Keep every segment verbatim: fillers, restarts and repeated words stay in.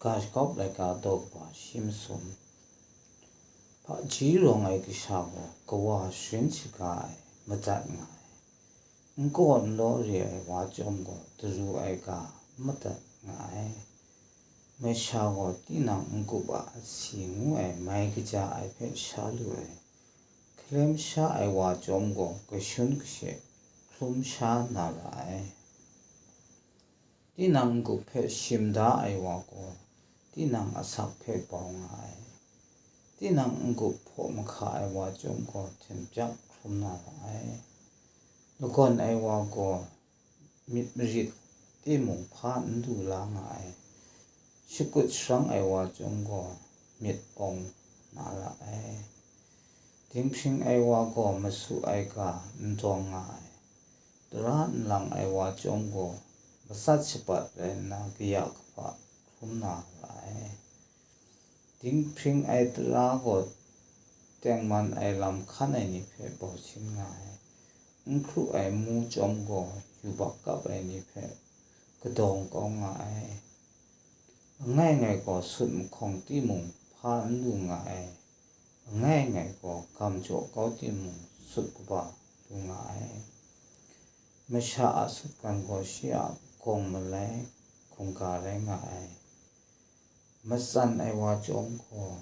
Ga shakawp laika daw kaba shi masum. Hpaji rawng ai kasha gaw kawa sharin shaga ai, madat nga ai. N kaw n law re ai wa chyawm gaw daru ai ga n madat nga ai. Masha gaw tinang n-gup a asi ngu ai mai kaja ai hpe sha lu ai. Hkalem sha ai wa chyawm gaw kashun kashe hkrum sha na ra ai. Tinang n-gup hpe shim da ai wa gaw tinang asak hpe bau nga ai. Tinang n-gup hpaw mahka ai wa chyawm gaw hten byak hkrum na ra ai. Lagawn ai wa gaw myit marit timung hpa n du la nga ai. Shakut sharang ai wa chyawm gaw myit awng na ra ai. Dinghpring ai wa gaw masu ai ga n dawng nga ai. Tara nlang ai wa chyawm gaw matsat shapat rai nna kaya kahpa hkrum na ra ai. Dinghpring ai tara gaw tengman ai lam hkan ai ni hpe bau sin nga ai. N hkru ai mu chyawm gaw yubak kap ai ni hpe kadawng kau nga ai. Langai ngai gaw sut mahkawng timung hpa n lu nga ai. Langai ngai gaw gam jaw kau timung sut kaba lu nga ai. Masha a sutgan gaw shi a gawng malai hkungga rai nga ai. Matsan ai wa chyawm gaw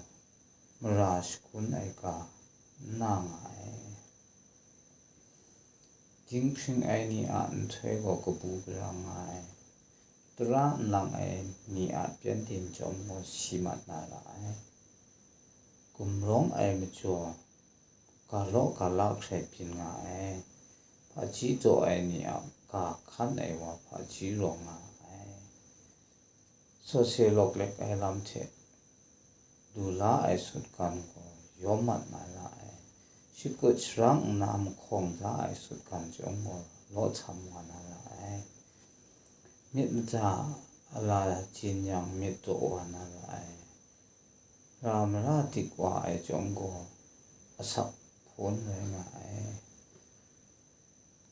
mara shagun ai ga n na nga ai. Dinghpring ai ni a nhtoi gaw kabu gara nga ai. Tara nlang ai ni a pyengdin chyawm gaw si mat na ra ai. Gumrawng ai majaw ga law ga la hkrai byin nga ai. Hpaji daw ai ni a ga hkan ai wa hpaji rawng nga ai. Sawse lawk lek ai lam hte lu la ai sutgan gaw yawm mat na ra ai. Shakut sharang nna mahkawng da ai sutgan chyawm gaw law htam wa na ra ai. Myit mada a la jin yang myit daw wa na ra ai. Ra mara dik wa ai chyawm gaw asak hpawn rai nga ai.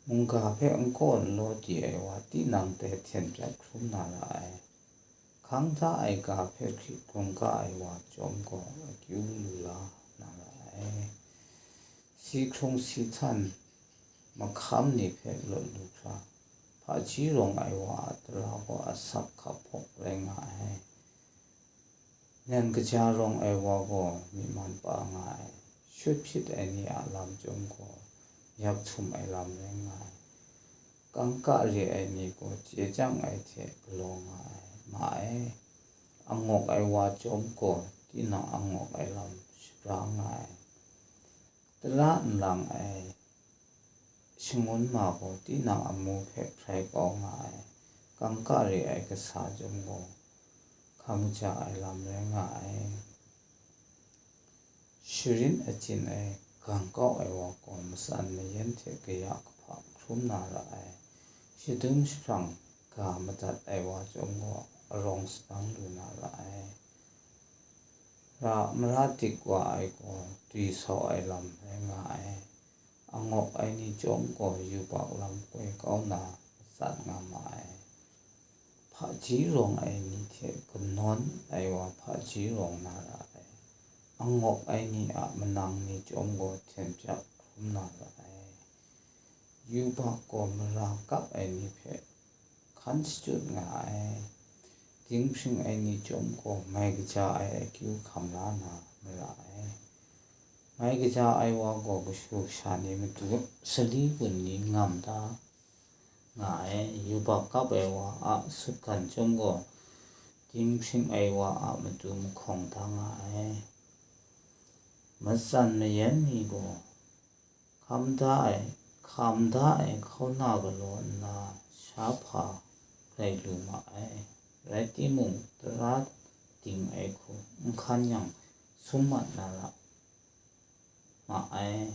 Mungga hpe n kaw n law di ai wa tinang dai hten pyak hkrum na ra ai. Hkang da ai ga hpe hkrit hkrung ga ai wa chyawm gaw akyu lu la na ra ai. Si hkrung si htan mahkam ni hpe lawt lu hkra, hpaji rawng ai wa a tara gaw asak hkap hpawk rai nga ai. Nan kaja rawng ai wa gaw myi man pa nga ai, shut hpyit ai ni a lam chyawm gaw yak htum ai lam rai nga ai. Kangka re ai ni gaw chye chyang ai hte galaw nga ai, ma ai. Angawk ai wa chyawm gaw tinang angawk ai lam shabra nga ai. Tara nlang ai shangun ma gaw tinang amu hpe hprai kau nga ai, kangka re ai kasa chyawm gaw, hkam kaja ai lam rai nga ai. Sharin achyin ai gang kau ai wa gaw matsan mayan hte kaya kahpa hkrum na ra ai, shadum jahprang ga madat ai wa chyawm gaw arawng sadang lu na ra ai. Ra mara dik wa ai gaw dwi sau ai lam rai nga ai. Angawk ai ni chyawm gaw yubak lam koi kau na matsat nga ma ai. Hpaji rawng ai ni hte kanawn ai wa hpaji rawng na ra ai. Angawk ai ni a manang ni chyawm gaw hten pyak hkrum na ra ai. Yubak gaw mara kap ai ni hpe hkan shachyut nga ai. Dinghpring ai ni chyawm gaw mai kaja ai akyu hkam la na mara ai. Mai kaja ai wa gaw kashu kasha ni matu sali gun ni ngam da nga ai. Yubak kap ai wa a sutgan chyawm gaw dinghpring ai wa a matu mahkawng da nga ai. Matsan mayan ni gaw hkam da ai, hkam da ai hkauna galaw nna sha hpa rai lu ma ai. Rai timung, tara ding ai hku n hkan yang, sum mat na ra ma ai.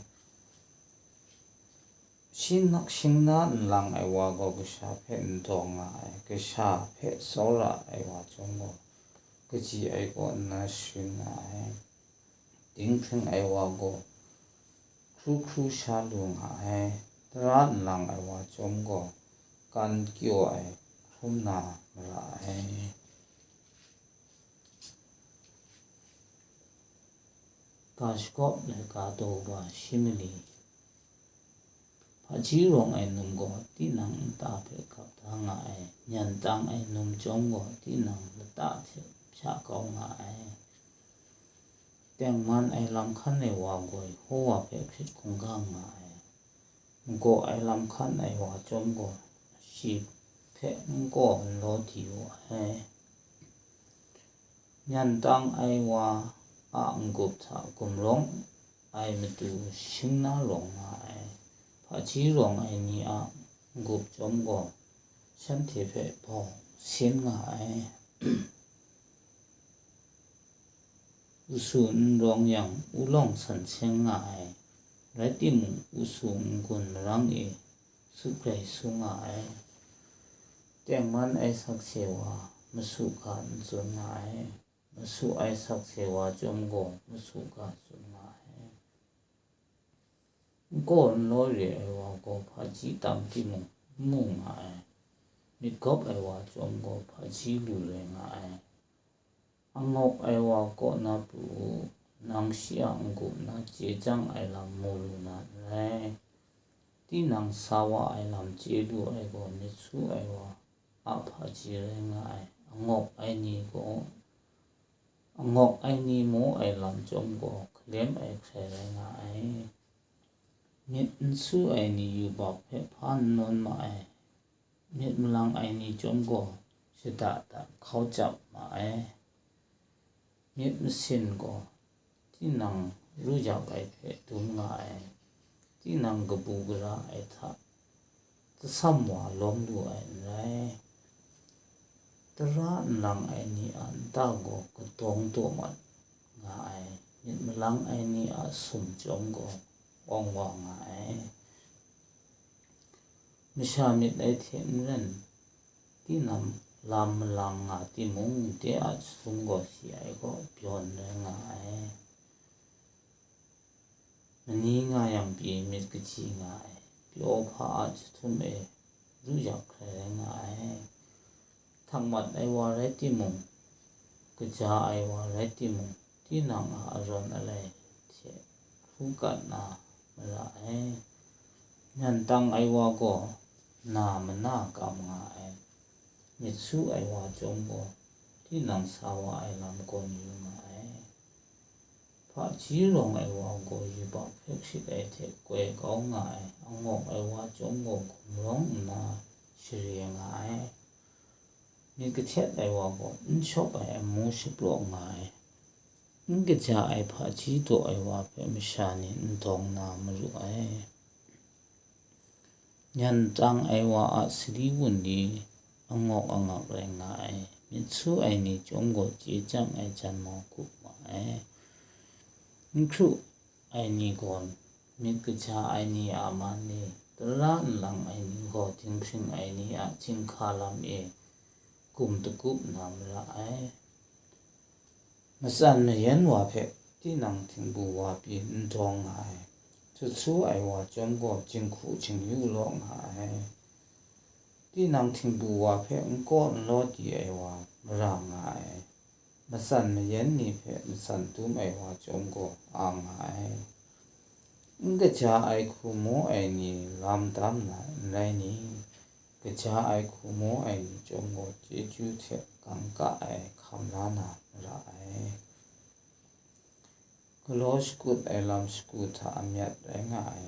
Shingnak shingna nlang ai wa gaw kasha hpe n dawng nga ai, kasha hpe tsawra ai wa chyawm gaw, kaji ai kaw nna sharin nga ai. Dinghpring ai wa gaw hkru hkru sha lu nga ai, tara nlang ai wa chyawm gaw kan kyaw ai hkrum na mara ai. Ga shagawp laika daw wa shi mali. Hpaji rawng ai num gaw tinang nta hpe gap da nga ai, nyan tang ai num chyawm gaw tinang lata hte hpya kau nga ai. Tengman ai lam hkan ai wa gaw Yehova hpe hkrit hkungga nga ai. Magaw ai lam hkan ai wa chyawm gaw shi hpe n gaw n law di wu ai. Nyan tang ai wa a n-gup hta gumrawng ai matu shing na rawng nga ai. Hpaji rawng ai ni a n-gup chyawm gaw shanhte hpe bau sin nga ai. Usu n rawng yang, ulawng san seng nga ai, rai timung, usu n-gun marang e sut grai su nga ai. Tengman ai sakse wa, masu ga n tsun nga ai. Masu ai sakse wa chyawm gaw, masu ga tsun nga ai. N gaw n law re ai wa gaw hpaji tam timung, n mu nga ai. Myit gawp ai wa chyawm gaw hpaji lu rai nga ai. Angawk ai wa kaw na pru u, nang shi a n-gup na chye chyang ai lam mu lu na n rai. Tinang sa wa ai lam chye lu ai gaw myit su ai wa a hpaji rai nga ai. Angawk ai ni gaw, angawk ai ni mu ai lam chyawm gaw hkalem ai hkrai rai nga ai. Myit n su ai ni yubak hpe hpa n nawn ma ai. Myit malang ai ni chyawm gaw shada da hkau chyap ma ai. Myit masin gaw tinang ru yak ai hpe dum nga ai, tinang kabu gara ai hta tasam wa lawm lu ai n rai. Tara nlang ai ni a nta gaw kadawng daw mat nga ai, myit malang ai ni a sum chyawm gaw awng wa nga ai. Masha myit ai hte n ren, tinang lam malang nga timung, de a jahtum gaw si ai gaw byawn rai nga ai. Mani nga yang pyi myit kaji nga ai, pyaw hpa a jahtum e ru yak hkrai rai nga ai. Htak mat ai wa rai timung, kaja ai wa rai timung, tinang a arawn alai hte hkru kat na mara ai. Nyan tang ai wa gaw na mana kam nga ai, myit su ai wa chyawm gaw tinang sa wa ai lam gawn yu nga ai. Hpaji rawng ai wa gaw yubak hpe hkrit ai hte koi kau nga ai, angawk ai wa chyawm gaw gumrawng nna share nga ai. Myit kahtet ai wa gaw n shawp ai amu shapraw nga ai, n kaja ai hpaji daw ai wa hpe masha ni n dawng na maru ai. Nyan tang ai wa a sali wunli angawk angak rai nga ai, myit su ai ni chyawm gaw chye chyang ai janmau kup ma ai. N hkru ai ni gaw myit kaja ai ni a man e, tara nlang ai ni gaw dinghpring ai ni a chyinghka lam e gum dagup na mara ai. Matsan mayan wa hpe tinang htingbu wa pyi n dawng nga ai, sut su ai wa chyawm gaw jinghku jingyu law nga ai. Tinang htingbu wa hpe n kaw n law di ai wa mara nga ai, matsan mayan ni hpe matsan dum ai wa chyawm gaw a nga ai. N kaja ai hku mu ai ni lam dam na n rai ni? Kaja ai hku mu ai ni chyawm gaw chyeju hte gangka ai hkam la na mara ai. Galaw shakut ai lam shagu hta amyat rai nga ai,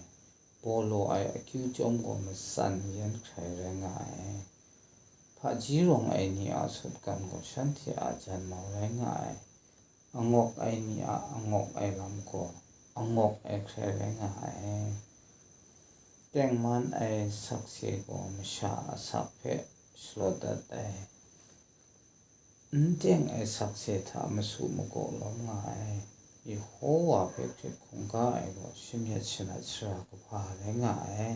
baw law ai akyu chyawm gaw matsan yan hkrai rai nga ai. Hpaji rawng ai ni a sutgan gaw shanhte a janmau rai nga ai, angawk ai ni a angawk ai lam gaw angawk ai hkrai rai nga ai. Tengman ai sakse gaw masha asak hpe shalawt dat ai. N teng ai sakse hta masu magaw lawm nga ai. Yehova hpe hkrit hkungga ai gaw shamyet shanat sara kahpa rai nga ai.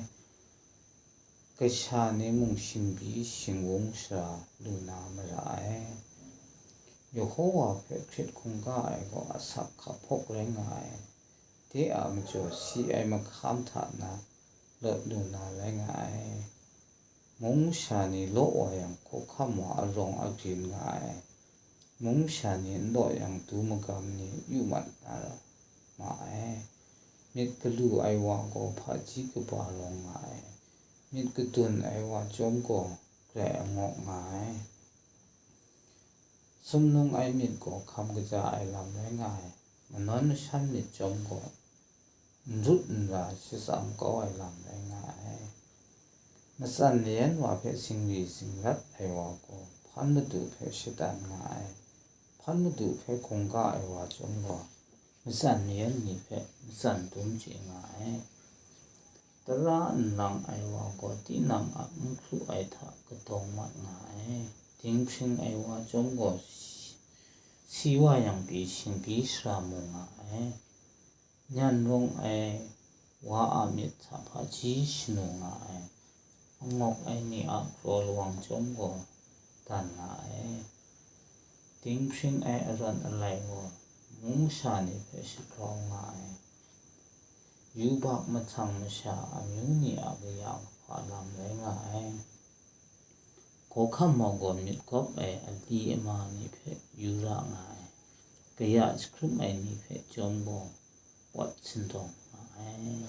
Kasha ni mung shingbi shingwung sara lu na mara ai. Yehova hpe hkrit hkungga ai gaw asak hka hpawk rai nga ai. De a majaw si ai mahkam hta na lawt lu na rai nga ai. Mung masha ni law wa yang, hkawhkam wa arawng agrin nga ai. Mung masha ni n law yang, du magam ni yu mat na ra, nga ai. Myit galu ai wa gaw hpaji kaba rawng nga ai. Myit gadun ai wa chyawm gaw grai angawk nga ai. Sumnung ai myit gaw hkam kaja ai lam rai nga ai. Manawn mashan myit chyawm gaw n rut n ra shatsam kau ai lam rai nga ai. Matsan mayan wa hpe zingri zingrat ai wa gaw hpan madu hpe shatan nga ai. Hpan madu hpe hkungga ai wa chyawm gaw, matsan mayan ni hpe matsan dum chye nga ai. Tara nlang ai wa gaw tinang a n hkru ai hta kadawng mat nga ai. Dinghpring ai wa chyawm gaw, si wa yang pyi shingbi shara mu nga ai. Nyan rung ai wa a myit hta hpaji shanu nga ai. Angawk ai ni a kraw lawang chyawm gaw dan nga ai. Dinghpring ai arawn alai gaw mung masha ni hpe shagrau nga ai. Yubak mahtsang masha amyu ni a kaya kahpa lam rai nga ai. Hkawhkam mau gaw myit gawp ai ali ama ni hpe yu ra nga ai. Kaya jahkrum ai ni hpe chyawm gaw, wat sindawng nga ai.